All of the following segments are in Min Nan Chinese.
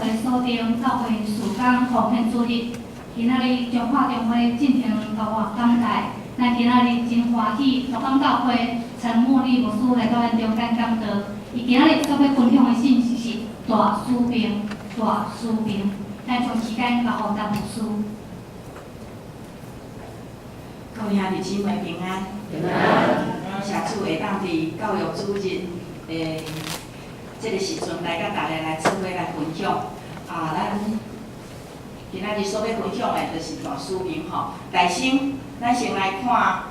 會所長、教會事工奉獻主日。今仔日彰化中會進行交換講台，咱今仔日真歡喜，鹿港教會陳茉莉牧師來到咱中間講道。伊今仔日所欲分享的信息是大使命，大使命。咱將時間交予陳牧師。各位兄弟姊妹平安。平安。謝主會當佇教育主日的這个時陣來佮大家來做伙來分享。啊，咱今仔日所欲分享的，就是大使命吼。大先，咱先來看，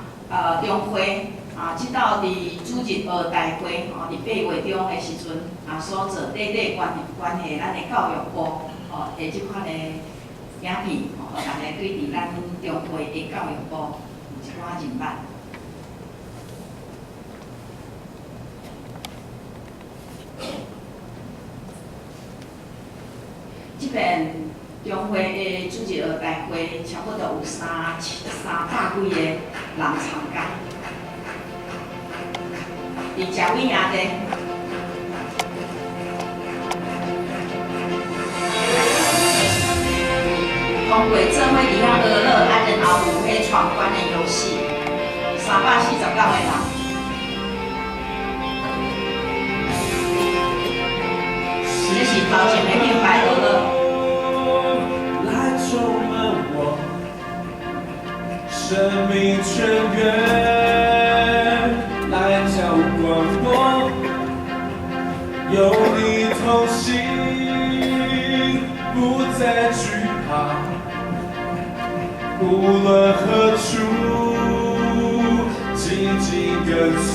中會啊，這道佇主日學大會吼，佇8月中的時陣啊，所做短短關係咱的教育部吼的這款的影片，吼，予大家對佇咱中會的教育部有一寡認捌。這遍中會的主日學大會，差不多有300幾個人參加。佇食尾營地，通過做伙佇遐學樂，啊，然後有彼闖關的遊戲，349個人。這是頭前的敬拜學樂。來充滿我，生命泉源來澆灌我，有你同行，不再懼怕，無論何處，緊緊跟隨。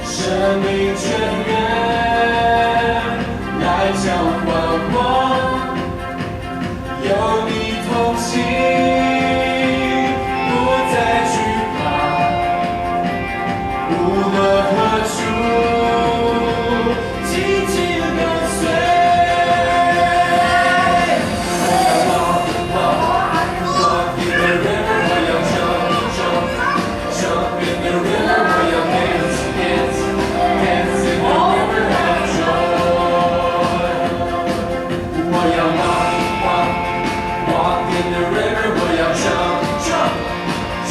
生命泉源來澆灌我，有你同行，不再懼怕，無論何處，緊緊跟隨。我要 walk walk in the river，我要 jump jump jump in the river，我要 dance dance。Dance in the river of joy。我要 walk walk walk in the river，我要 jump jump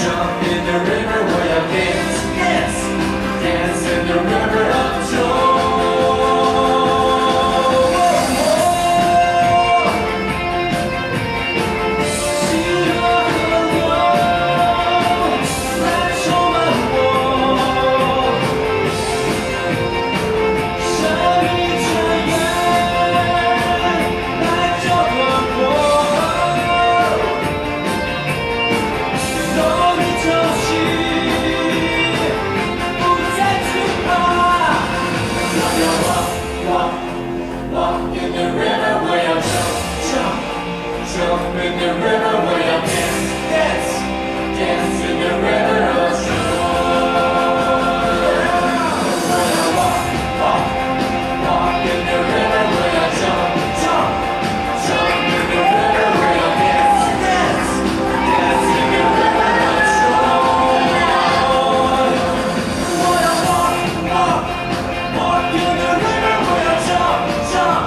jump in the river，我要 dance dance dance in the river of joy。喜樂河流來充滿我。生命泉源來澆灌我，有你同行，不再懼怕。我要 walk walk walk in the river，我要 jump jump jump in the river，我要 dance dance dance in the river of joy。我要 walk walk walk in the river，我要 jump jump jump in the river，我要 dance dance dance in the river of joy。我要 walk walk walk in the river，我要 jump jump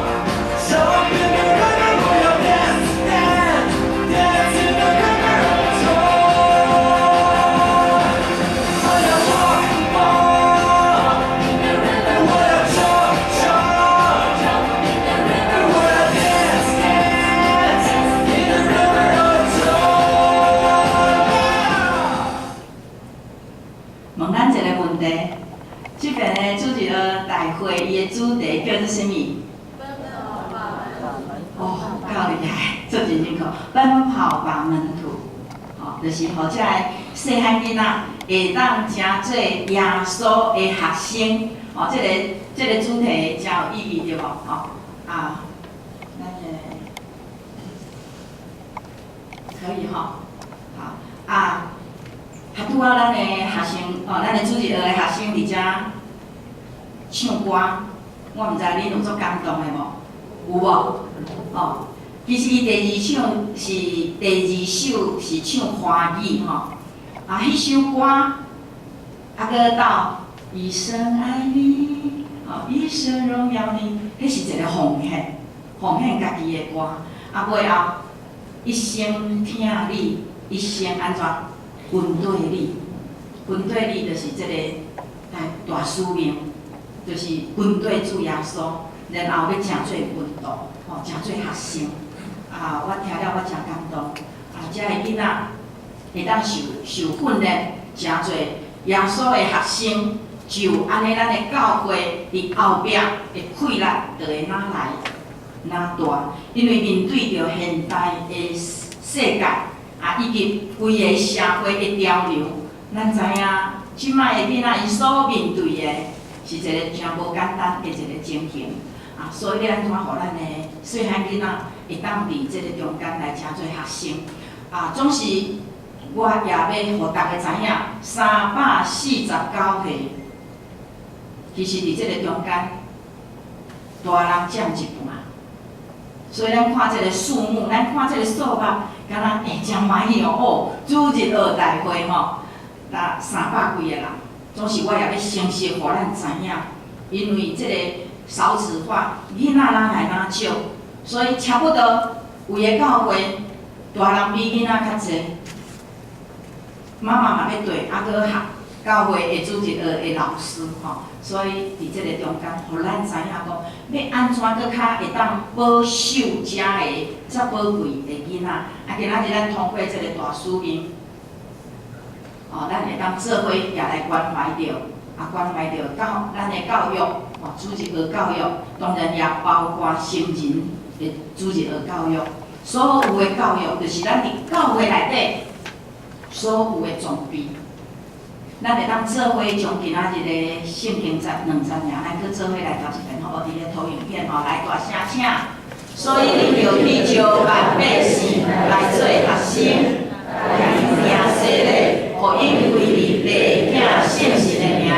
jump in the river，我要 dance dance dance in the river of joy。我要 walk walk in the river，我要 jump jump in the river，我要 dance dance in the river of joy。問咱一個問題，這遍的主日學大會，伊的主題叫做啥物？哦，夠厲害，做真辛苦。奔跑吧門徒，吼，就是予這个細漢囡仔會當成做耶穌的學生。吼，這個主題誠有意義對無？吼，啊，咱的可以吼，好啊，學拄仔咱的學生，哦，咱的主日學的學生佇遮唱歌，我毋知恁有足感動的無？有無？哦，其實伊第二首是唱華語吼，啊，彼首歌，啊，閣到一生愛你，哦，一生榮耀你，彼是一個奉獻，奉獻家己的歌，啊，尾後一生疼你，一生按怎跟綴你，跟綴你就是這個大大使命，就是跟綴主耶穌，然後欲成做門徒，吼，成做學生。啊，我聽了我誠感動。啊，遮的囡仔會當受受訓練，成做耶穌的學生，就按呢，咱的教會佇後壁的氣力就會哪來哪大，因為面對著現代的世界，啊，以及規个社會的潮流，咱知影，這擺的囡仔𪜶所面對的是一個誠無簡單的一個情形。啊，所以欲按怎予咱的細漢囡仔會當佇這個中間來成做學生。啊，總是我也欲予逐家知影，349歲，其實佇這個中間，大人佔一半。所以咱看這個數目，咱看這個數目，敢若會誠歡喜哦！哦，主日學大會吼，達三百幾個人，總是我也欲誠實予咱知影，因為這個少子化，囡仔哪來哪少，所以差不多有的教會大人比囡仔較濟，媽媽嘛欲綴，啊閣學教會的主日學的老師吼，所以佇這個中間，予咱知影講，欲按怎閣較會當保守遮个遮寶貴的囡仔。啊，今仔日咱通過這個大使命，哦，咱會當做伙也來關懷著，啊，關懷著教咱的教育，哦，主日學教育，當然也包括成人的主日學教育，所有的教育，就是咱佇教會內底所有的裝備。咱會當做伙將今仔日的聖經節兩節爾，咱閣做伙來讀一遍，好無？佇咧投影片吼，來大聲請。所以恁著去招萬百姓來做學生，共𪜶行洗禮，予𪜶歸入父子聖神的名，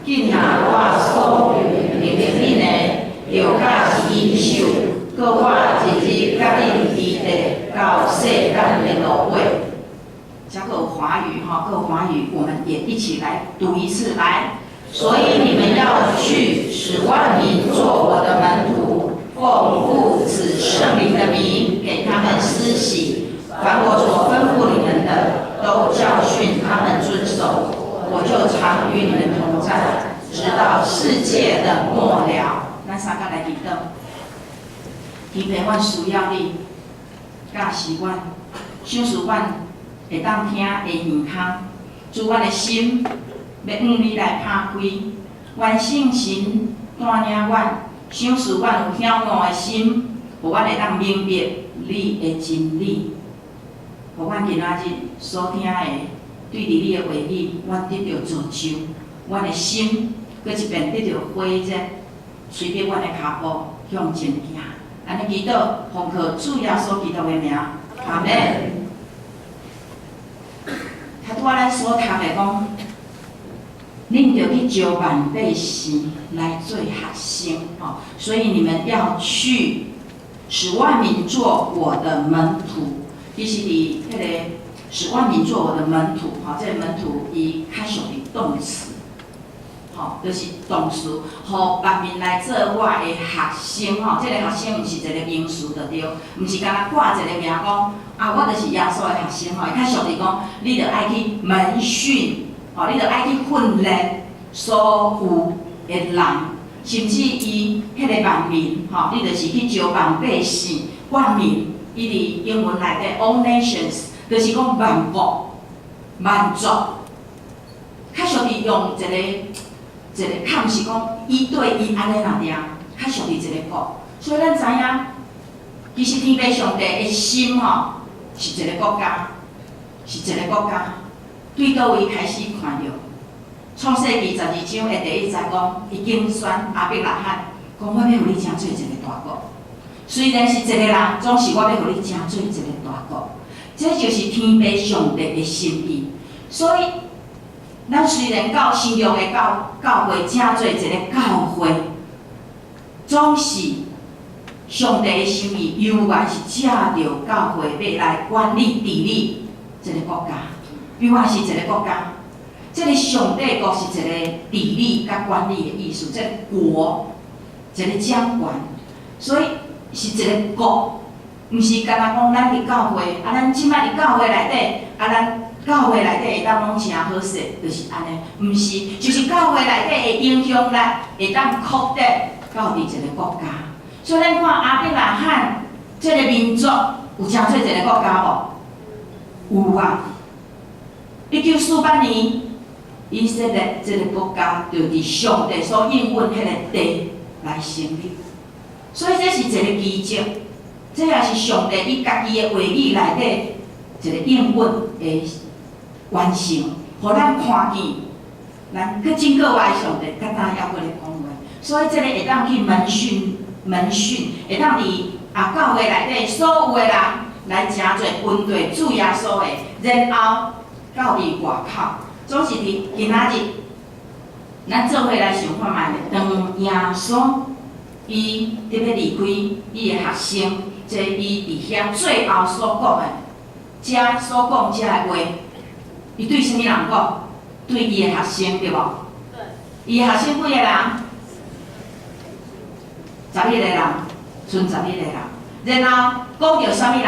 謹行我所命令恁的，著假是𪜶受，閣我日日佮恁佇咧到世間的落尾。這個華語哈，閣華語，我們也一起來讀一次來。所以你們要去，使萬民做我的門徒，奉父子聖靈的名給他們施洗。凡我所吩咐你們的，都教訓他們遵守。我就常與你們同在，直到世界的末了。咱三個來祈禱。天父，阮需要你教示阮，賞賜阮會當聽的耳孔，主阮的心欲向你來拍開，願聖神帶領阮，賞賜阮有曉悟的心，予阮會當明白你的真理，予阮今仔日所聽的，對佇你的話語，阮得著造就，阮的心閣一遍得著火熱，隨著阮的跤步向前行。按呢祈禱，奉靠主耶穌基督的名，阿們。較拄仔咱所讀的講，恁著去招萬百姓來做學生，吼，所以你們要去，使萬民做我的門徒。其實佇彼個使萬民做我的門徒，吼，這個門徒伊較屬於動詞，吼，就是動詞，予萬民來做我的學生，吼，這個學生毋是一個名詞就對，毋是干焦掛一個名講，啊，我就是耶穌的學生，吼，伊較屬於講，你著愛去門訓，吼，你著愛去訓練所有的人，甚至伊彼個萬民，吼，你就是去招萬百姓、萬民，伊佇英文內底 all nations，就是講萬國、萬族，較屬於用一個一個，較毋是講一對一按呢爾爾，較屬於一個國。所以咱知影，其實天父上帝的心吼，是一個國家，是一個國家。對佗位開始看著？創世記12章的第一節講，伊揀選亞伯拉罕，講我欲予你成做一個大國。雖然是一個人，總是我欲予你成做一個大國。這就是天父上帝的心意。所以咱雖然到新約的教會，成做一个教會，總是上帝的心意，猶原是藉著教會欲來管理治理這个國家，猶原是一个國家。這个上帝國是一个治理佮管理的意思，這个國一个掌權，所以是一个國，毋是干焦講咱佇教會，啊，咱這擺佇教會內底，啊，咱教會內底會當攏誠好勢，就是按呢，毋是，就是教會內底的影響力會當擴展到佇一个國家。所以咱看亞伯拉罕這个民族有成做一个國家無？有啊！1948年，以色列這个國家就佇上帝所應允彼个地來成立。所以這是一个奇蹟，這也是上帝伊家己的話語內底一个應允的完成，予咱看見，咱閣真閣愛上帝，較早猶閣咧講話。所以這个會當去門訓，門訓會當佇啊教會內底所有的人來成做跟隨主耶穌的，然後到佇外口，總是佇今仔日，咱做伙來想看覓咧。當耶穌伊佇欲離開伊的學生，這伊佇遐最後所講的，遮所講遮的話，伊對啥物人講？對伊的學生對無？對。伊的學生幾个人？十一个人，賰十一个人。然後講著啥物人？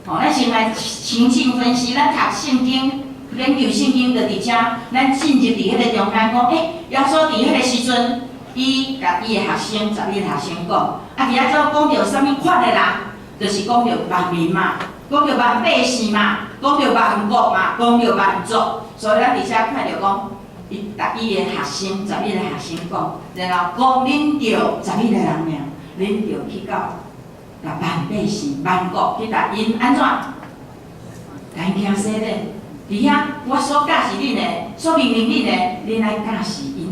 吼，咱先來情境分析，咱讀聖經、研究聖經，就佇遮，咱進入佇彼個中間講，欸，耶穌佇彼个時陣，伊共伊的學生，十一个學生講，啊，佇遐怎講著啥物款的人？就是講著萬民嘛，講著萬百姓嘛，講著萬國嘛，講著萬族。所以咱佇遮看著講，伊共伊的學生，十一个學生講，然後講恁著十一个人爾，恁著去到共萬百姓、萬國去共𪜶按怎？共𪜶行洗禮。佇遐，我所教示恁的，所命令恁的，恁愛教示𪜶，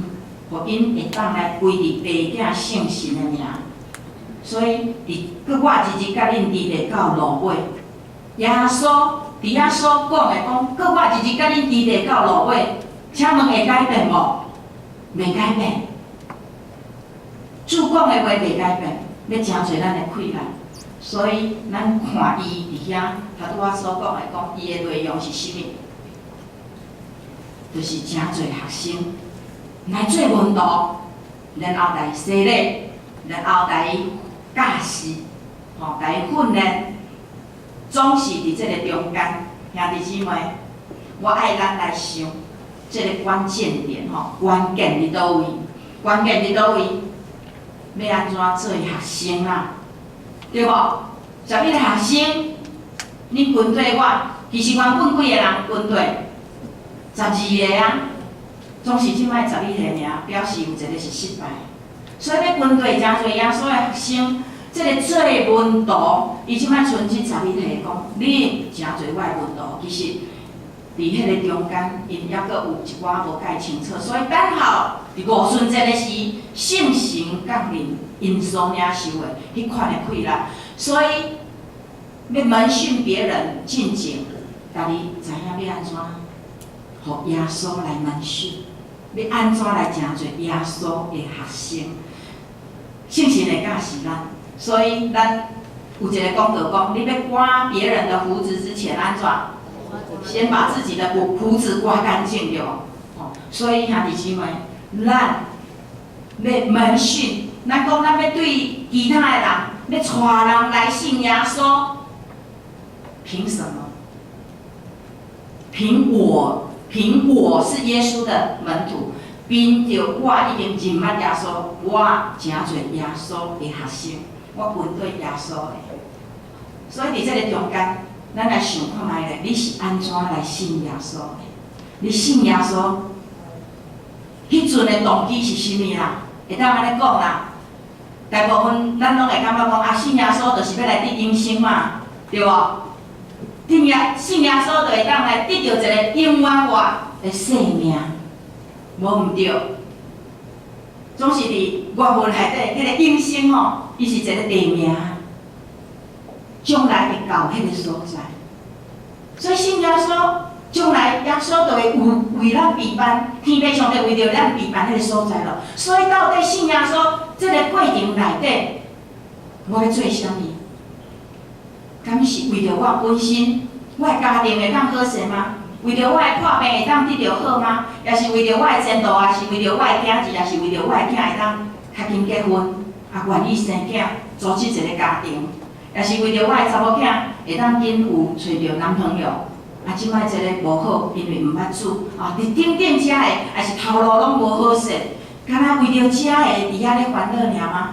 予𪜶會當來歸佇父囝聖神的名。所以，佇閣我日日佮恁佇咧到路尾，耶穌佇遐所講的講，閣我日日佮恁佇咧到路尾，請問會改變無？袂改變。主講的話袂改變，欲成做咱的氣力。所以，咱看伊佇遐，頭拄仔所講的講，伊的內容是啥物？就是誠濟學生來做門徒，然後來洗禮，然後來教示，吼，來訓練，總是佇這个中間，兄弟姊妹，我愛咱來想這个關鍵點吼，關鍵佇佗位？關鍵佇佗位？欲按怎做學生啊？對無？十一个學生，恁跟綴我，其實原本幾个人跟綴？12个啊，總是這擺十一个爾，表示有一个是失敗。所以欲跟綴誠濟耶穌的學生，這个做門徒，伊這擺賰這十一个講，恁誠濟我的門徒，其實佇彼个中間，𪜶猶閣有一寡無蓋清楚，所以等候佇五旬節的時，聖神降臨，𪜶所領受的彼款的氣力。所以欲門訓別人進前，家己知影欲按怎，予耶穌來門訓，欲按怎來成做耶穌的學生？聖神會教示咱，所以咱有一個講道講，你欲刮別人的鬍子之前，按怎？先把自己的鬍子刮乾淨，對無？吼，所以兄弟姊妹，咱欲門訓，咱講咱欲對其他的人，欲帶人來信耶穌，憑什麼？憑我，憑我是耶穌的門徒，憑著我已經認捌耶穌，我成做耶穌的學生，我跟綴耶穌的。所以佇這个中間，咱來想看覓咧，你是按怎來信耶穌的？你信耶穌，彼陣的動機是啥物啦？會當按呢講啦。大部分咱攏會感覺講啊，信耶穌就是欲來得永生嘛，對無？得耶信耶穌就會當來得著一个永遠活的生命，無毋對。總是佇原文內底，彼个永生吼，伊是一个地名，將來會到彼个所在。所以信耶穌，將來耶穌就會有為咱備辦，天父上帝為著咱備辦彼个所在咯。所以到底信耶穌這个過程內底，我欲做啥物？敢是為著我本身，我的家庭會當好勢嗎？為著我的破病會當得著好嗎？抑是為著我的前途，抑是為著我的囝兒，抑是為著我的囝會當較緊結婚，啊願意生囝，組織一個家庭，抑是為著我的查某囝會當緊有揣著男朋友？啊，這擺這个無好，因為毋捌主，啊，佇頂頂遮的，抑是頭路攏無好勢，敢若為著遮的佇遐咧煩惱爾嗎？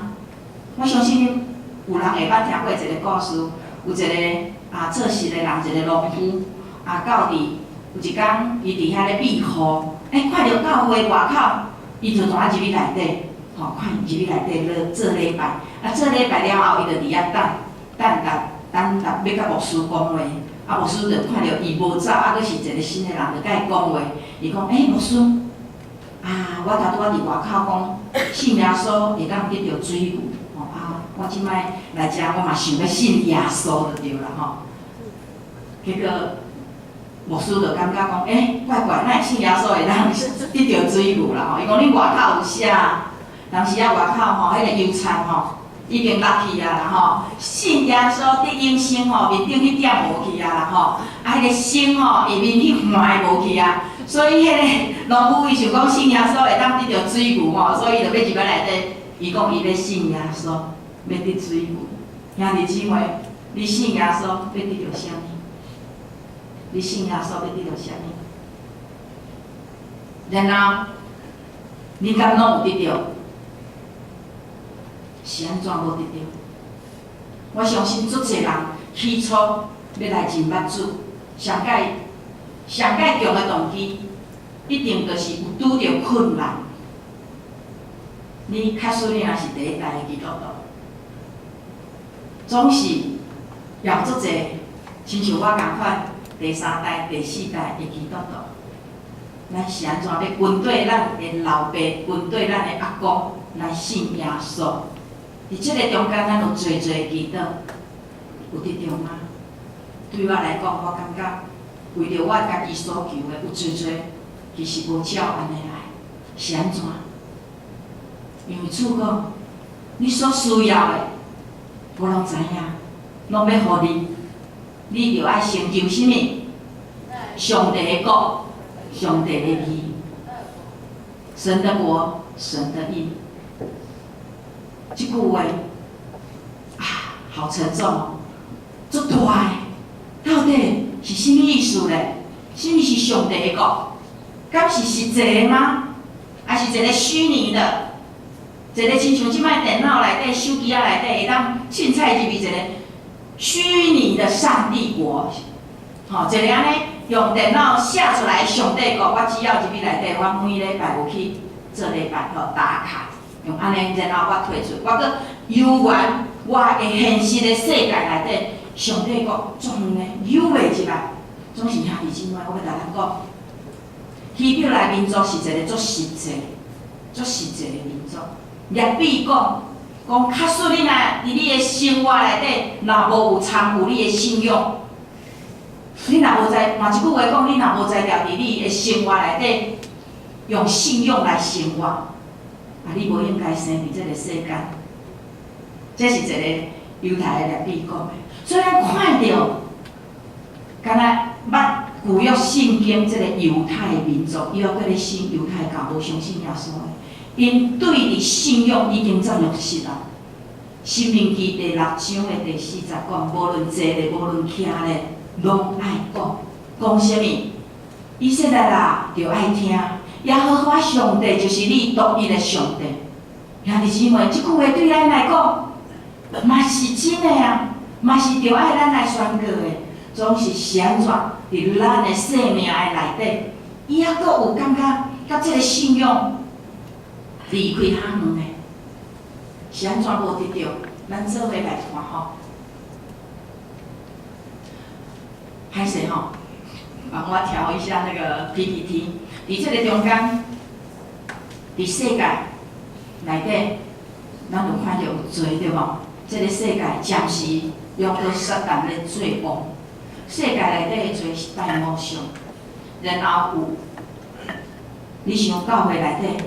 我相信有人會捌聽過一个故事，有一个啊做事的人，一个農夫，啊到佇有一工，伊佇遐咧避雨，欸，看著教會外口，伊就蹛入去內底，吼，看入去內底咧做禮拜，啊做禮拜了後，伊就佇遐等，等甲等甲欲佮牧師講話。啊，牧師就看著伊無走，啊，閣是一个新的人，就佮伊講話。伊講：欸，牧師，啊，我頭拄仔佇外口講，信耶穌會當得著水牛，吼啊，我這擺來遮，我嘛想欲信耶穌就對啦，吼。結果牧師就感覺講：欸，怪怪，哪會信耶穌會當得著水牛啦？吼，伊講恁外口有寫，當時啊外口吼，彼個郵差吼，已經落去啊啦吼，信耶穌得永生吼，面頂彼點無去啊啦吼，啊彼個生吼，下面彼橫的無去啊，所以彼个農夫伊想講信耶穌會當得著水牛吼，所以伊就欲入來內底，伊講伊欲信耶穌，欲得水牛。兄弟姊妹，你信耶穌欲得著啥物？你信耶穌欲得著啥物？然後，你敢攏有得著？是按怎無得著？我相信足濟人起初欲來認捌主，上蓋上蓋強的動機，一定就是有拄著困難。你假使你若是第一代的基督徒，總是有足濟，親像我仝款，第三代、第四代的基督徒，咱是按怎欲跟綴咱的老爸，跟綴咱的阿公來信耶穌？佇這个中間，咱有濟濟祈禱，有得著嗎？對我來講，我感覺為著我家己所求的，有濟濟其實無照按呢來，是按怎？因為主講，你所需要的，我攏知影，攏欲予你，你著愛先求啥物？上帝的國，上帝的義，神的國，神的義。這句話啊，好沉重哦，足大的，到底是啥物意思咧？啥物是上帝的國？敢是實際的嗎？還是一个虛擬的？一个親像這擺電腦內底、手機仔內底會當凊彩入去一個虛擬的上帝國，吼，一个按呢用電腦寫出來上帝國，我只要入去內底，我每禮拜有去做禮拜吼打卡，用按呢，然後我退出，我閣遊玩我的現實的世界內底，上帝國足遠的，游袂入來，總是兄弟姊妹，我欲共咱講，希伯來民族是一個足實際、足實際的民族。拉比講，講假使你若佇你的生活內底，若無有參與你的信仰，你若無在，換一句話講，你若無才調佇你的生活內底用信仰來生活，啊，你無應該生佇這个世間。這是一个猶太的拉比講的，所以咱看著，敢若捌舊約聖經這个猶太民族，伊猶閣咧信猶太教，無相信耶穌的，𪜶對佇信仰已經走入失啊。申命記第六章的第四節講，無論坐咧，無論徛咧，攏愛講，講啥物？以色列啊，著愛聽，耶和華上帝就是你獨一的上帝。兄弟姊妹，這句話對咱來講，嘛是真的啊，嘛是著愛咱來宣告的。總是是按怎？佇咱的生命的內底，伊猶閣有感覺，佮這个信仰離開較遠的，是按怎無得著？咱做伙來看吼，歹勢吼，幫我調一下那個 PPT。佇這个中間，佇世界內底，咱有看著有罪對無？這个世界暫時猶閣撒旦咧做王，世界內底的罪是拜偶像，然後有，你想教會內底，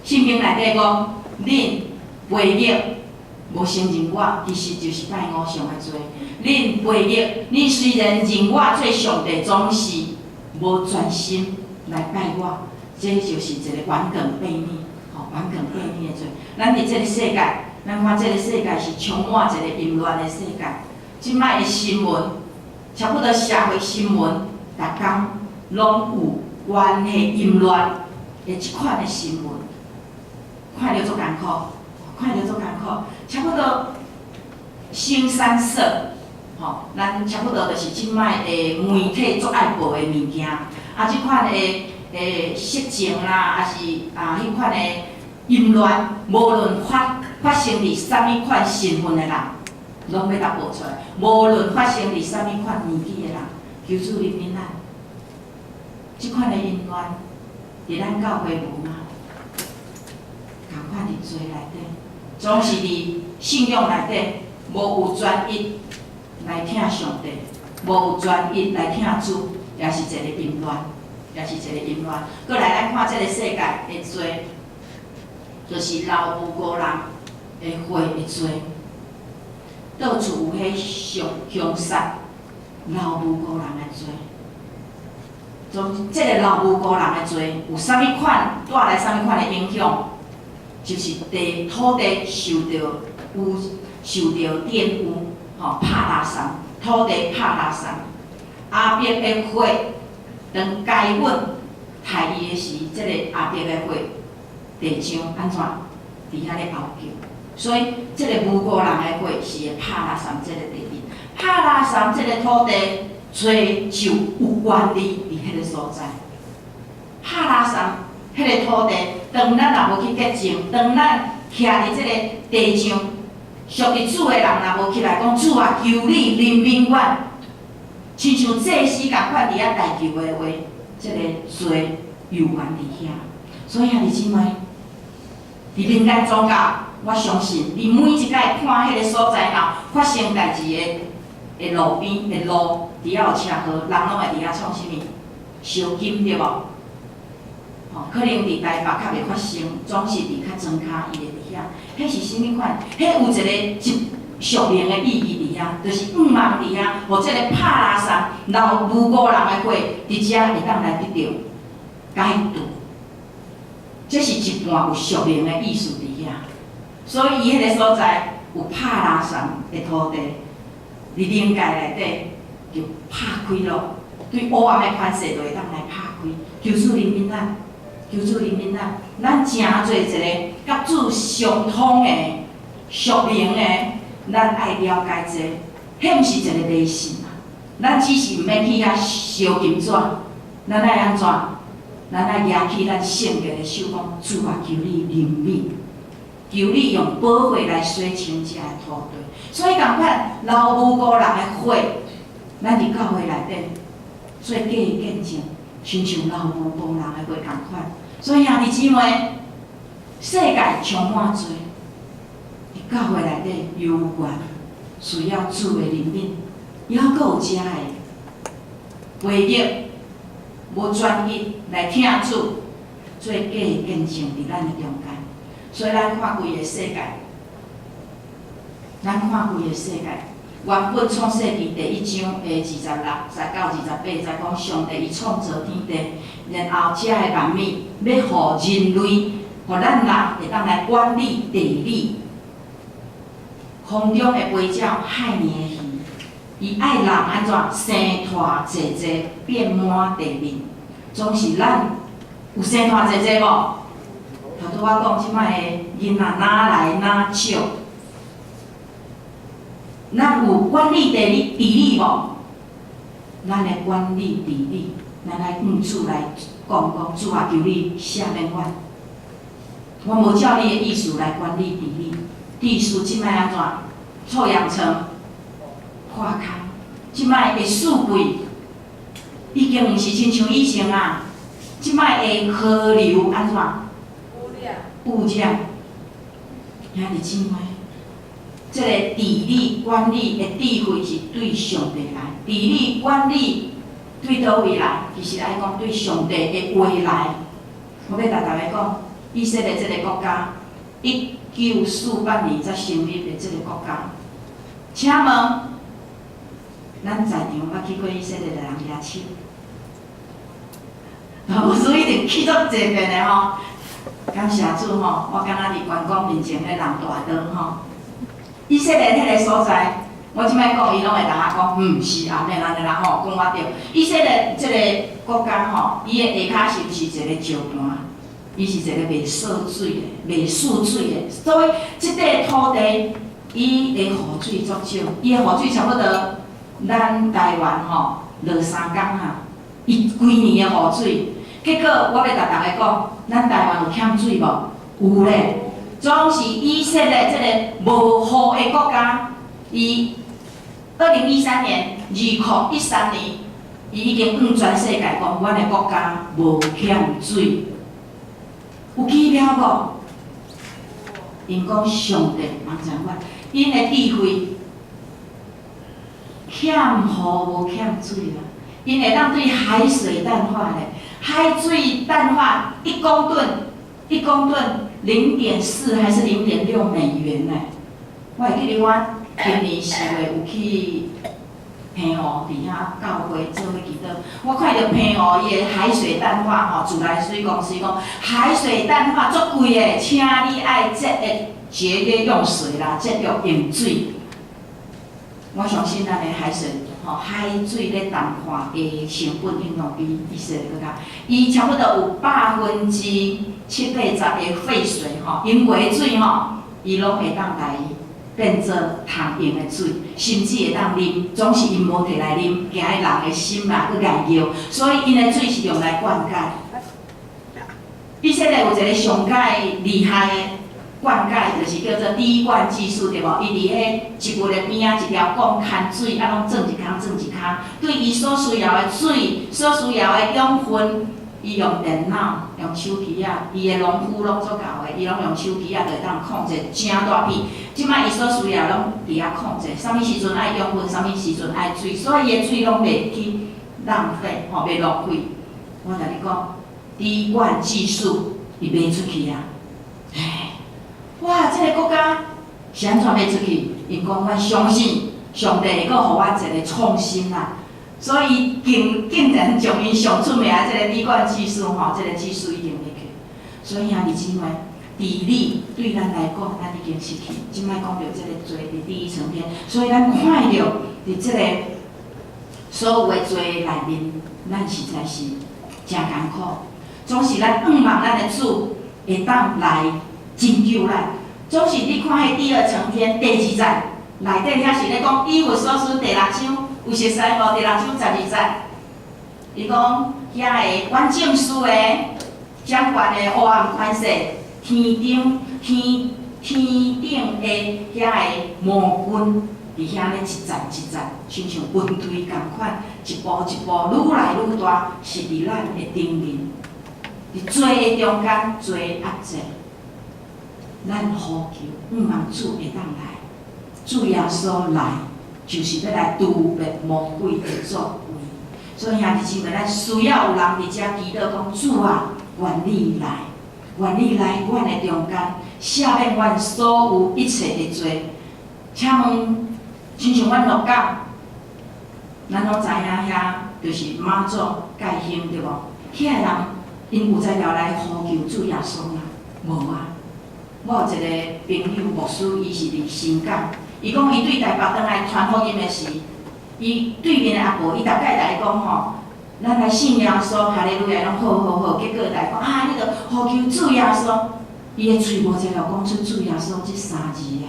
聖經內底講，恁背逆無承認我，其實就是拜偶像的罪。恁背逆，恁雖然認我做上帝，總是無專心來拜我，這就是一個頑梗悖逆，吼，頑梗悖逆的罪。咱佇這个世界，咱看這个世界是充滿一個淫亂的世界。這擺的新聞，差不多社會新聞，逐工攏有關係淫亂的這款的新聞，看著足艱苦，看著足艱苦。差不多腥羶色，吼，咱差不多就是這擺的媒體足愛報的物件，啊，這款的色情啦，抑是啊，彼款的淫亂，無論發生佇啥物款身份的人，攏欲共報出來。無論發生佇啥物款年紀的人，求主憐憫咱。這款的淫亂，佇咱教會無嗎？仝款佇罪內底，總是佇信仰內底，無有專一來疼上帝，無有專一來疼主，也是一个淫亂，也是一个淫亂。閣來咱看這个世界的罪，就是流無辜人的血的罪，到處有彼兇殺流無辜人的罪。總這个流無辜人的罪，有啥物款帶來啥物款的影響？就是地土地受著污，受著玷污，吼，拍垃圾，土地拍垃圾。亞伯的血，當該隱刣伊的時，這个亞伯的血，地上按怎？佇遐咧嗷叫。所以，這个無辜人的血是會拍垃圾這个地面，拍垃圾這个土地，罪就有權利佇彼个所在。拍垃圾彼个土地，當咱若無去潔淨，當咱徛佇這个地上，屬佇主的人若無起來講，主啊，求你憐憫阮，親像祭司仝款佇遐代求的話，這个罪猶原佇遐。所以兄弟姊妹，佇民間宗教，我相信你每一擺看彼个所在，若發生代誌的路邊的路，佇遐有車禍，人攏會佇遐創啥物？燒金對無？吼，可能佇台北較袂發生，總是佇較莊跤伊會佇遐。彼是啥物款？彼有一个一屬靈的意義佇遐，就是向望佇遐，予這个拍垃圾流無辜人的血，佇遮會當來得著解除。這是一半有屬靈的意思佇遐，所以伊彼个所在有拍垃圾的土地，佇靈界內底就拍開咯，對黑暗的權勢就會當來拍開。求主憐憫咱，求主憐憫咱，咱成做一个佮主相通的屬靈的，咱愛了解這个，彼毋是一个迷信啊，咱只是毋免去遐燒金紙，咱愛按怎？咱愛舉起咱聖潔的手，講主啊，求你憐憫，求你用寶血來洗清這个土地。所以仝款流無辜人的血，咱佇教會內底做假的見證，親像流無辜人的血仝款。所以兄弟姊妹，世界充滿罪，佇教會內底猶原需要主的憐憫，猶閣有遮的背逆。無專一來疼主，做假的見證佇咱的中間，所以咱看規个世界，咱看規个世界，原本創世記第一章的26節到28節講，上帝伊創造天地，然後遮的萬物欲予人類，予咱人會當來管理地理，空中的飛鳥、海裡的魚。伊愛人按怎生湠濟濟，遍滿地面，總是咱有生湠濟濟無？頭拄我講這擺的囡仔哪來哪少？咱有管理地理治理無？咱的管理治理，咱愛向主來講講，主啊，求你赦免阮，我無照你的意思來管理治理，秩序這擺按怎？臭氧層破空，這擺的四季已經毋是親像以前啊。這擺的河流按怎？污染。污染。兄弟姊妹，這個治理管理的智慧是對上帝來，治理管理對佗位來？其實愛講對上帝的話來。我欲共大家講，以色列這个國家，1948年才成立的這个國家。請問，咱在場捌去過以色列的人舉手？牧師一定去足濟遍的吼。感謝主吼，我敢若佇關公面前咧人大刀吼。以色列彼个所在，我這擺講，伊攏會共我講，嗯，是按呢按呢啦吼，講我對。以色列這个國家吼，伊的下跤是毋是一个石盤？伊是一个袂泄水的、袂蓄水的，所以這塊土地，伊的雨水足少，伊的雨水差不多咱台灣吼落3工啊，伊規年的雨水。結果我欲共大家講，咱台灣有欠水無？有咧，總是以色列這个無雨的國家，伊2013年，2013年，伊已經向全世界講，阮的國家無欠水，有奇妙無？𪜶講上帝幫助阮，𪜶的智慧欠雨無欠水啦，𪜶會當對海水淡化咧，海水淡化1公噸，1公噸0.4還是0.6美元呢？我會記得我今年4月有去澎湖佇遐教會做伙祈禱，我看著澎湖伊的海水淡化吼，自來水公司講海水淡化足貴的，請你愛節約節約用水啦，節約用水。我相信咱的海水吼，海水咧淡化的成本應當比以色列閣較，伊差不多有780%的廢水吼，溶解水吼，伊攏會當來變做通用的水，甚至會當啉，總是𪜶無提來啉，驚人的心啊閣礙尿，所以𪜶的水是用來灌溉。以色列有一个上蓋厲害的灌溉，就是叫做滴灌技術，對無？伊佇彼植物的邊仔一條管牽水，啊，攏鑽一空鑽一空，對伊所需要的水、所需要的養分，伊用電腦、用手機仔，伊的農夫攏足𠢕的，伊攏用手機仔就會當控制誠大片。這擺伊所需要攏佇遐控制，啥物時陣愛養分，啥物時陣愛水，所以伊的水攏袂去浪費，吼，袂浪費。我共你講，滴灌技術伊賣出去啊！唉，哇，這个國家是按怎賣出去？𪜶講，阮相信上帝會閣予阮一個創新啦。所以竟竟然將𪜶上出名的這个滴灌技術吼，這个技術已經賣去。所以兄弟姊妹，治理對咱來講，咱已經失去。這擺講著這个罪佇第一層天，所以咱看著佇這个所有的罪內面，咱實在是誠艱苦。總是咱向望咱的主會當來拯救咱。總是你看彼第二層天第二節內底遐是咧講以弗所書第六章，有熟似無？第六章12節，伊講遐个管政事的掌權的黑暗權勢，天頂天天頂的遐个魔君，佇遐咧一層一層，親像雲堆仝款，一步一步愈來愈大，是佇咱的頂面，佇罪的中間，罪壓制。咱呼求，向望主會當來，主耶穌來，就是欲來除滅魔鬼的作為。所以兄弟姊妹，咱需要有人佇遮祈禱講：主啊，願你來，願你來阮的中間，赦免阮所有一切的罪。請問，親像阮鹿港，咱攏知影遐就是媽祖蓋興對無？遐个人，𪜶有才調來呼求主耶穌嗎？無啊。我有一个朋友牧師，伊是佇新港，伊講伊對台北轉來傳福音的時，伊對面的阿婆，伊逐擺共伊講吼，咱來信耶穌，哈利路亞，攏好好好，結果來講啊，你著呼求主耶穌，伊的喙無才調講出主耶穌這三字的，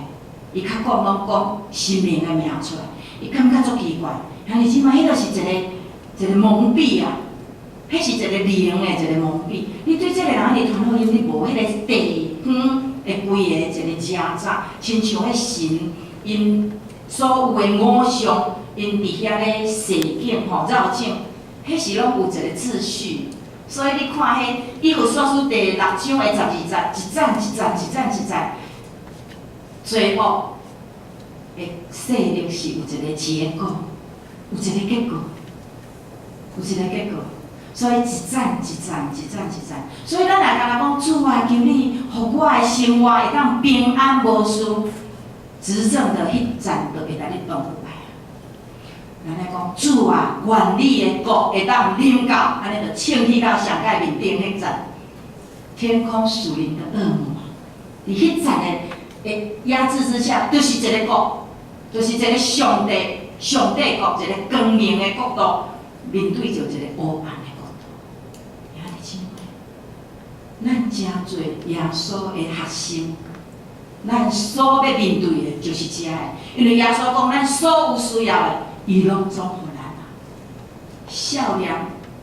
伊較講攏講神明的名出來，伊感覺足奇怪，兄弟姊妹，彼著是一个一个蒙蔽啊，彼是一個靈的一個蒙蔽。你對這个人佇傳福音，你無彼個地方的規個一個家長，親像彼神𪜶所有的偶像，𪜶佇遐咧踅境吼繞境，彼是攏有一個秩序。所以你看彼以弗所書第六章的12節，一層一層一層一層，罪惡的勢力是有一個結果，有一個結果。有一个結果。所以一層一層一層一層，所以咱若干焦講主啊，求你，予我的生活會當平安無事，執政的彼層就會共你動來。咱來講主啊，願你的國會當臨到，按呢就衝去到上蓋面頂彼層，天空屬靈的惡魔，佇彼層的壓制之下，就是一個國，就是一個上帝上帝國，一個光明的國度，面對著一個黑暗的國度。兄弟姊妹，咱誠濟耶穌的學生，咱所欲面對的，就是這个，因為耶穌講，咱所有需要的，伊攏總予咱啊。少年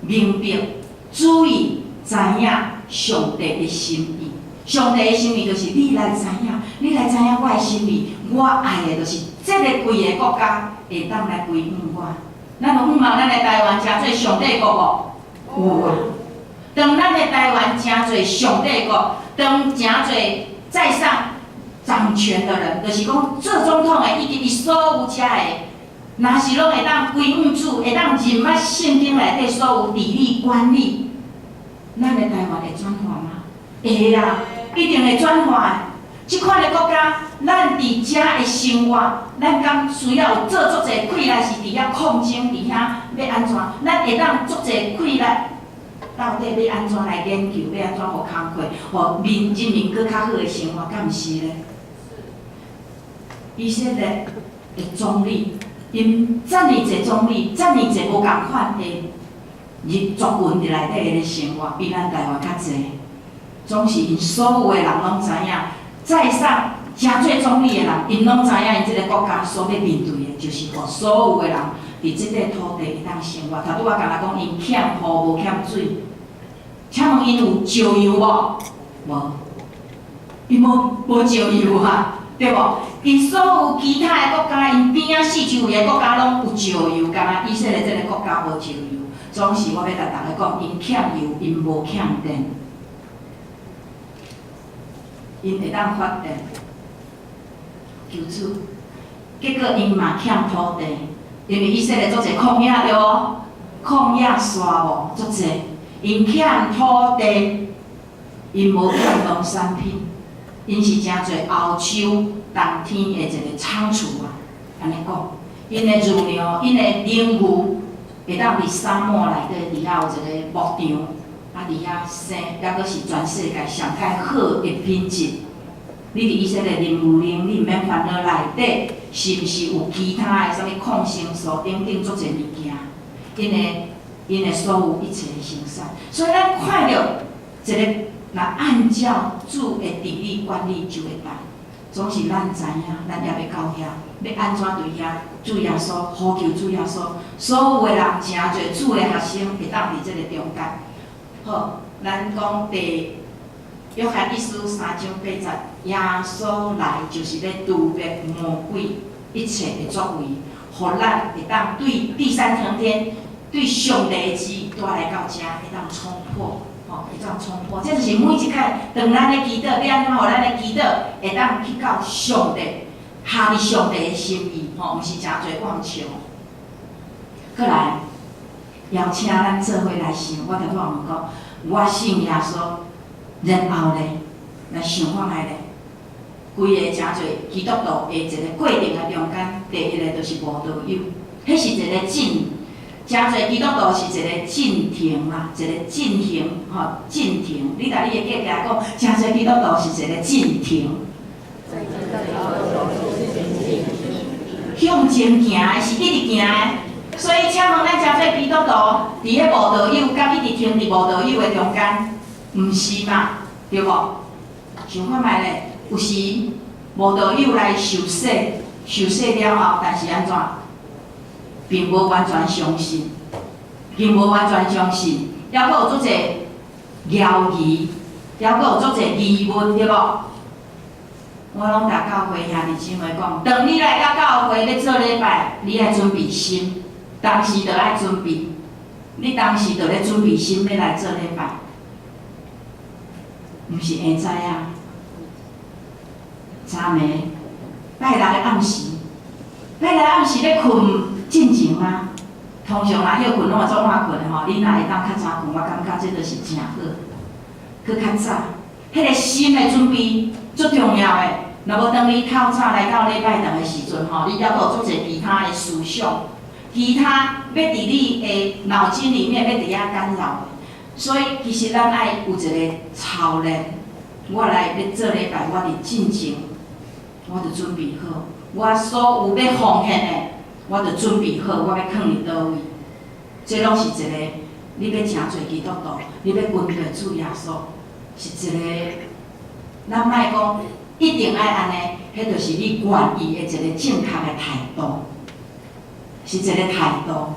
明白，注意知影上帝的心意。上帝的心意就是你來知影，你來知影我的心意。我愛的就是這个規个國家會當來歸向我。咱有向望咱的台灣成做上帝國無？有啊。當咱的台灣成做上帝國，當成做在上掌權的人，就是講做總統的以及伊所有遮的，若是攏會當歸向主，會當認捌聖經內底所有治理管理，咱的台灣會轉化嗎？會啊，一定會轉化的。這款的國家，咱佇遮的生活，咱敢需要有做足濟氣力是佇遐抗爭，佇遐欲按怎？咱會當足濟氣力，到底欲按怎來研究，欲按怎予工課，予民人民閣較好的生活，敢毋是咧？以色列的總理，𪜶遮爾濟總理，遮爾濟無仝款的人族群佇內底的生活，比咱台灣較濟。總是𪜶所有的人攏知影，在上誠做總理的人，𪜶攏知影，𪜶這个國家所欲面對的，就是予所有的人佇這塊土地會當生活。頭拄仔敢若講，𪜶欠雨無欠水，請問𪜶有石油無？無，𪜶無石油啊，對無？𪜶所有其他的國家，𪜶邊仔四周圍的國家攏有石油，干焦以色列這个國家無石油。總是我欲共大家講，𪜶欠油，𪜶無欠電。𪜶會當發電，求主，結果𪜶嘛欠土地，因為以色列足濟曠野對無？曠野沙漠足濟，𪜶欠土地，𪜶無欠農產品，𪜶是誠濟歐洲冬天的一個倉儲啊，按呢講，𪜶的乳牛，𪜶的奶牛會當佇沙漠內底，佇遐有一個牧場。啊，佇遐生，猶閣是全世界上較好的品質。你佇以色列啉牛奶，你毋免煩惱內底是毋是有其他的啥物抗生素等等足濟物件。𪜶的所有一切的生產，所以咱看著一個，若按照主的治理管理就會當。總是咱知影，咱猶欲到遐，欲按怎對遐主耶穌呼求主耶穌，所有的人誠濟主的學生會當佇這個中間。好，咱講第約翰一書三章八節，耶穌來就是欲除滅魔鬼一切的作為，予咱會當對第三層天，對上帝的旨意帶來到遮，會當衝破，吼，會當衝破。這就是每一擺當咱咧祈禱，欲按怎予咱的祈禱會當去到上帝，合佇上帝的心意，吼，毋是誠濟妄想。閣來，邀請咱做伙來想，我頭拄仔問講，我信耶穌，然後咧，來想看覓咧，規个誠濟基督徒的一個過程的中間，第一个就是慕道友，彼是一個進，誠濟基督徒是一個進程啦，一個進行吼進程。你共你的隔壁講，誠濟基督徒是一個進程。向前行的是一直行的。所以，請問咱誠濟基督徒，佇彼慕道友，佮一直停佇慕道友的中間，毋是嘛？對無？想看覓咧？有時慕道友來受洗，受洗了後，但是按怎？並無完全相信，並無完全相信，猶閣有足濟猶疑，猶閣有足濟疑問，對無？我攏共教會兄弟姊妹講，當你來到教會欲做禮拜，你愛準備心。當時就愛準備，你當時就咧準備心欲來做禮拜，毋是下知啊？昨暝拜六的暗時，拜六暗時咧睏進前嗎？通常若歇睏攏會足晚睏的吼，你若會當較早睏，我感覺這就是誠好。閣較早，彼個心的準備足重要的。若無當你透早來到禮拜堂的時陣吼，你猶閣有足濟其他的思想，其他欲佇你的腦筋裡面欲佇遐干擾。所以其實咱愛有一個操練。我來欲做禮拜，我佇進前，我就準備好，我所有欲奉獻的，我就準備好，我欲囥佇佗位。這攏是一個，你欲成做基督徒，你欲跟隨主耶穌，是一個，咱莫講一定愛按呢，彼就是你願意的一個正確的態度，是一個態度，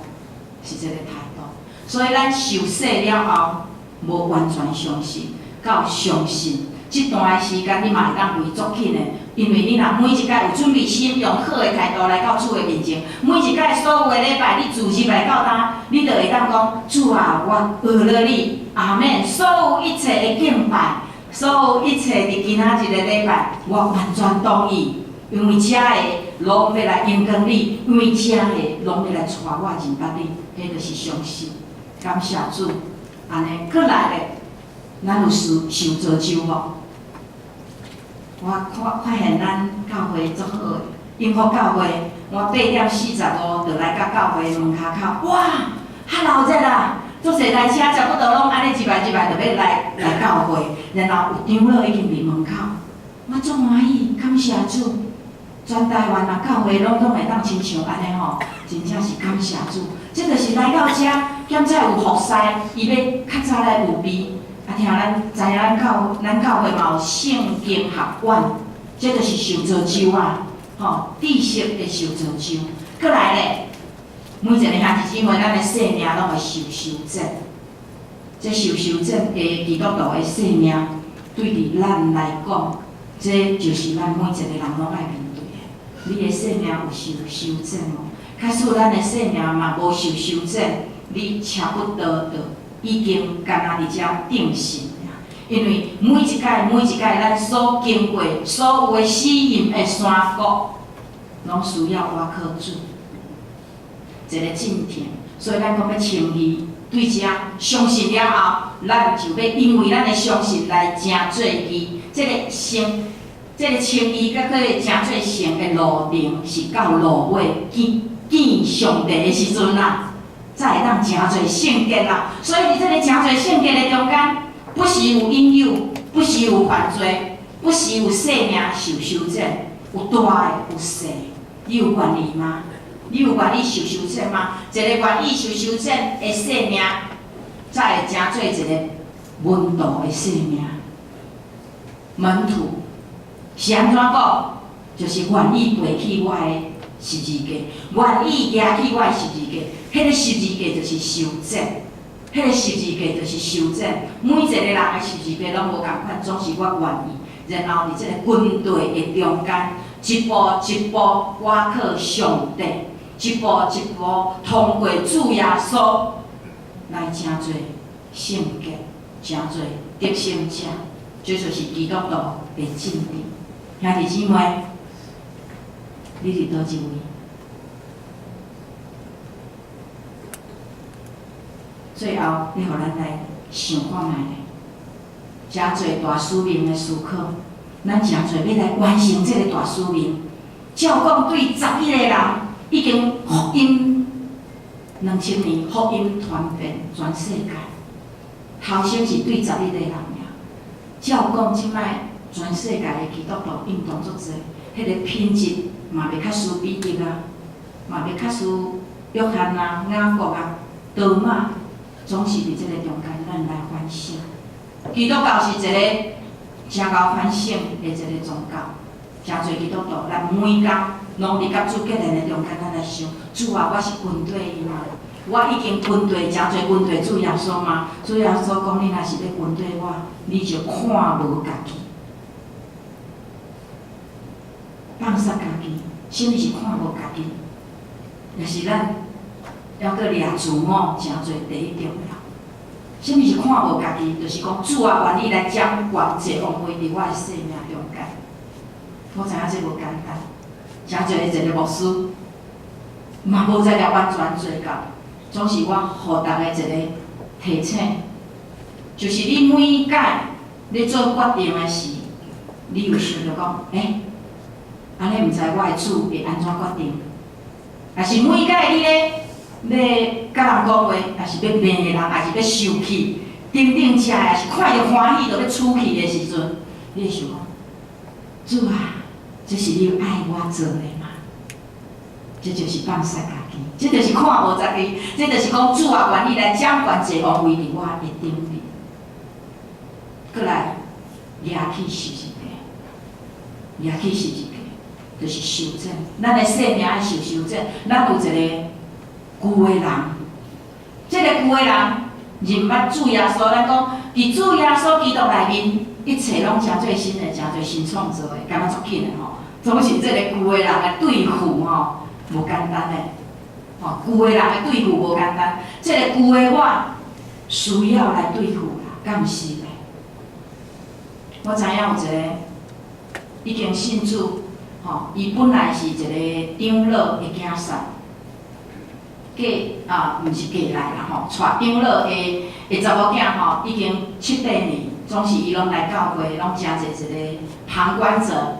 是一個態度。所以咱受洗了後，無完全相信，到相信，這段的時間你嘛會當為足緊的，因為你若每一擺有準備心，用好的態度來到主的面前，每一擺所有的禮拜你自入來到呾，你就會當講，主啊，我學了你，阿們。所有一切的敬拜，所有一切佇今仔日的禮拜，我完全同意，因為遮的攏欲來榮光你，因為遮的攏欲來帶我認捌你，彼就是相信。感謝主，按呢，閣來咧，咱有受受造就無？我看發現咱教會足好的，永福教會，我8點45就來到教會門跤口，哇，較鬧熱啊！足濟台車差不多攏按呢入來入來，就欲來來教會，然後有長老已經佇門口，我足歡喜，感謝主。全台灣啊，教會攏總會當親像按呢吼，真正是感謝主。這就是來到遮，現在有服侍，伊欲較早來預備。啊，聽咱知影咱教咱教會嘛有聖經學院，這就是受造就啊，吼，知識的受造就。閣來咧，每一個兄弟姊妹，咱的生命攏會受修剪。這受修剪的基督徒的生命，對佇咱來講，這就是咱每一個人攏愛面對的。你的生命有受修剪無？假使咱的生命嘛無受修剪，你差不多就已經干焦佇遮定性爾。因為每一擺每一擺咱所經過所有的試驗的山谷，攏需要倚靠主一個進程。所以咱講欲稱義，對遮相信了後，咱就欲因為咱的相信來成做義。這個成，這個稱義佮去成做聖的路程，是到路尾見見上帝的時陣啦，才會當成做聖潔啦。所以佇這個成做聖潔的中間，不時有引誘，不時有犯罪，不時有生命受修剪，有大的有細的，你有願意嗎？你有願意受修剪嗎？一個願意受修剪的生命，才會成做一個門徒的生命。門徒是按怎講？就是願意背起我的十字架，願意舉起我的十字架。彼個十字架就是修剪，彼個十字架就是修剪。每一個人的十字架攏無仝款，總是我願意。然後佇這個軍隊的中間，一步一步倚靠上帝，一步一步通過主耶穌來成做聖潔，成做得勝者。這就是基督徒的進程。兄弟姊妹，你佇佗一位？最後，欲予咱來想看覓咧，誠濟大使命的思考，咱誠濟欲來完成這個大使命。照講對11個人已經福音2000年，福音傳遍全世界。頭先是對11個人爾，照講這擺全世界的基督徒運動足濟，彼個品質嘛袂較輸彼得啊，嘛袂較輸約翰啊、雅各啊、多馬，總是佇這個中間，咱來反省。基督教是一個誠𠢕反省的一個宗教，誠濟基督徒，咱每工攏佇佮主結連的中間，咱來想，主啊，我是跟綴伊嗎？我已經跟綴誠濟跟綴主耶穌嗎？主耶穌講，你若是欲跟綴我，你就看無家己，放殺家己。啥物是看無家己？也是咱猶閣掠自我，誠濟第一重要。啥物是看無家己？就是講主啊，願意來掌權坐王位佇我的生命中間。我知影這無簡單，誠濟的一個牧師嘛無才調完全做到。總是我予逐家一个提醒，就是你每擺咧做決定的時，你有想著講，欸，按呢毋知我的主會按怎決定？抑是每擺你咧欲佮人講話，抑是欲罵人，抑是欲受氣，等等遮，抑是看著歡喜就欲出氣的時陣，你會想講，主啊，這是你愛我做的嗎？這就是放捨家己，這就是看無家己，這就是講主啊，願意來掌權坐王位佇我的頂面。閣來掠去十字架，掠去十字架，就是修剪。咱的生命愛受修剪，咱有一個舊的人，這個舊的人認捌主耶穌，咱講佇主耶穌基督內面，一切攏成做新的，成做新創造的，感覺足緊的吼。總是這個舊的人的對付吼，無簡單的，吼，舊的人的對付無簡單，這個舊的我需要來對付啦，敢毋是咧？我知影有一個已經信主，吼，伊本來是一個長老的囝婿，嫁啊，毋是嫁來啦吼，娶長老的的查某囝吼，已經七八年，總是伊攏來教會，攏成做一個旁觀者。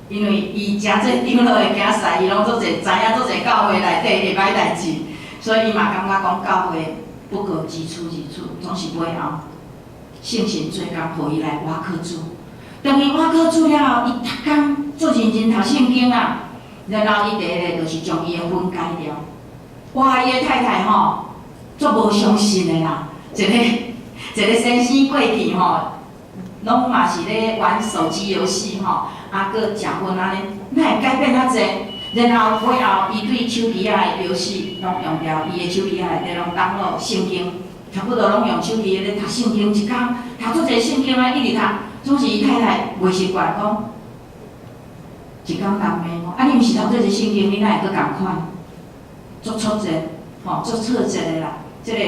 因為伊成做長老的囝婿，伊攏足濟知影足濟教會內底的歹代誌，所以伊嘛感覺講教會不過如此如此，總是尾後聖神做工，予伊來倚靠主。當伊倚靠主了後，伊逐工足認真讀聖經啊，然後伊第一個就是將伊的婚改掉。哇，伊的太太吼，足無相信的啦，一个一个先生過去吼，攏嘛是咧玩手機遊戲吼，啊，閣食薰按呢，哪會改變遐濟？然後尾後，伊對手機仔的遊戲攏用掉，伊的手機仔內底攏 download 聖經，差不多攏用手機咧讀聖經，一工讀足濟聖經啊，一直讀。總是伊太太袂習慣，講一工人罵我，啊，你毋是讀這個聖經，你哪會閣仝款？足挫折，吼，足挫折的啦。這個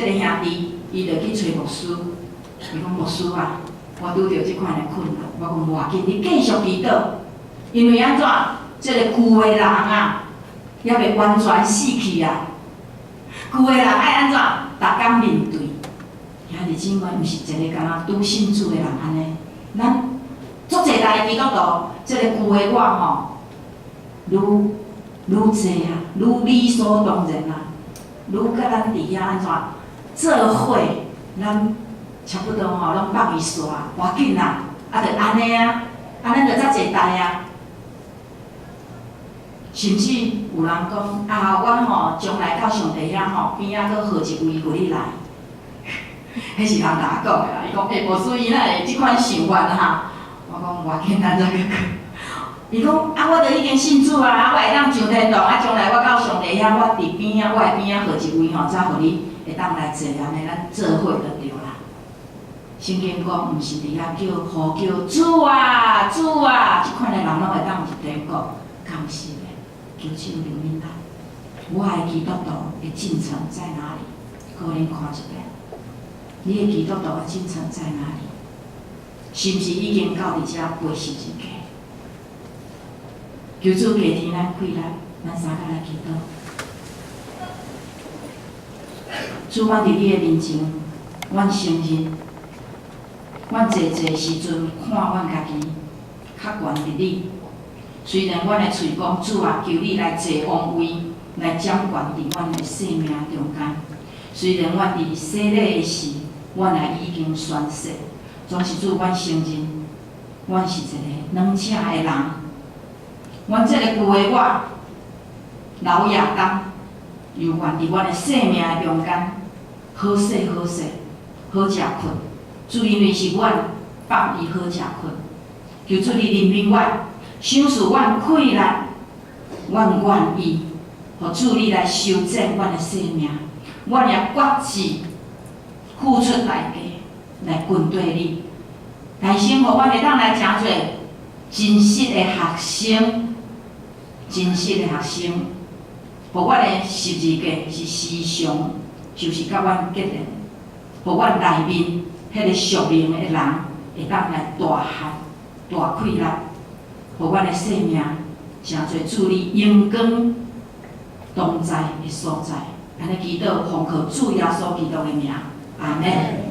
兄弟，伊就去揣牧師，伊講牧師啊，我拄著這款的困難，我講無要緊，你繼續祈禱，因為按怎？這個舊的人啊，猶未完全死去啊。舊的人愛按怎？逐工面對。兄弟姊妹，毋是一個敢若拄信主的人按呢。咱足濟代基督徒，這個舊的我吼，愈愈濟啊，愈理所當然啊，愈佮咱佇遐按怎做伙，咱差不多吼，攏放伊煞，無要緊啦，啊，就按呢啊，按呢就遮濟代啊。甚至有人講啊，我吼將來到上帝遐吼，邊仔閣號一位予你來，彼是人共我講的啦。伊講欸，牧師伊哪會這款想法哈？我講無要緊，咱再閣講。伊講啊，我都已經信主啊，啊，我會當上天堂，啊，將來我到上帝遐，我佇邊仔，我的邊仔號一位吼，才予你會當來坐按呢，咱做伙就對啦。聖經講，毋是佇遐叫呼叫主啊主啊，這款的人攏會當入天國，敢毋是咧？求主憐憫咱。我的基督徒的進程在哪裡？各位恁看一遍，你的基督徒的進程在哪裡？是毋是已經到佇遮背十字架？求主加添咱氣力，咱三個來祈禱。主，阮佇你的面前，阮承認，阮濟濟時陣看阮家己較懸佇你。雖然阮的喙講主啊，求你來坐王位，來掌權佇阮的生命中間。雖然阮佇洗禮的時，阮也已經宣誓，總是主，阮承認，阮是一個軟赤的人。阮這個舊的我，老亞當，猶原佇阮的生命的中間，好勢好勢，好食睏。主因為是阮放伊好食睏，求主你憐憫阮，賞賜阮氣力，阮願意，予主你來修剪阮的生命，阮也決志付出代價來跟隨你，來生予阮會當來成做真實的學生。真實的學生，予阮的十字架是時常，就是佮阮結連，予阮內面彼個屬靈的人會當來大漢、大氣力，予阮的生命成做主你榮光同在的所在。按呢祈禱，奉靠主耶穌基督的名，阿門。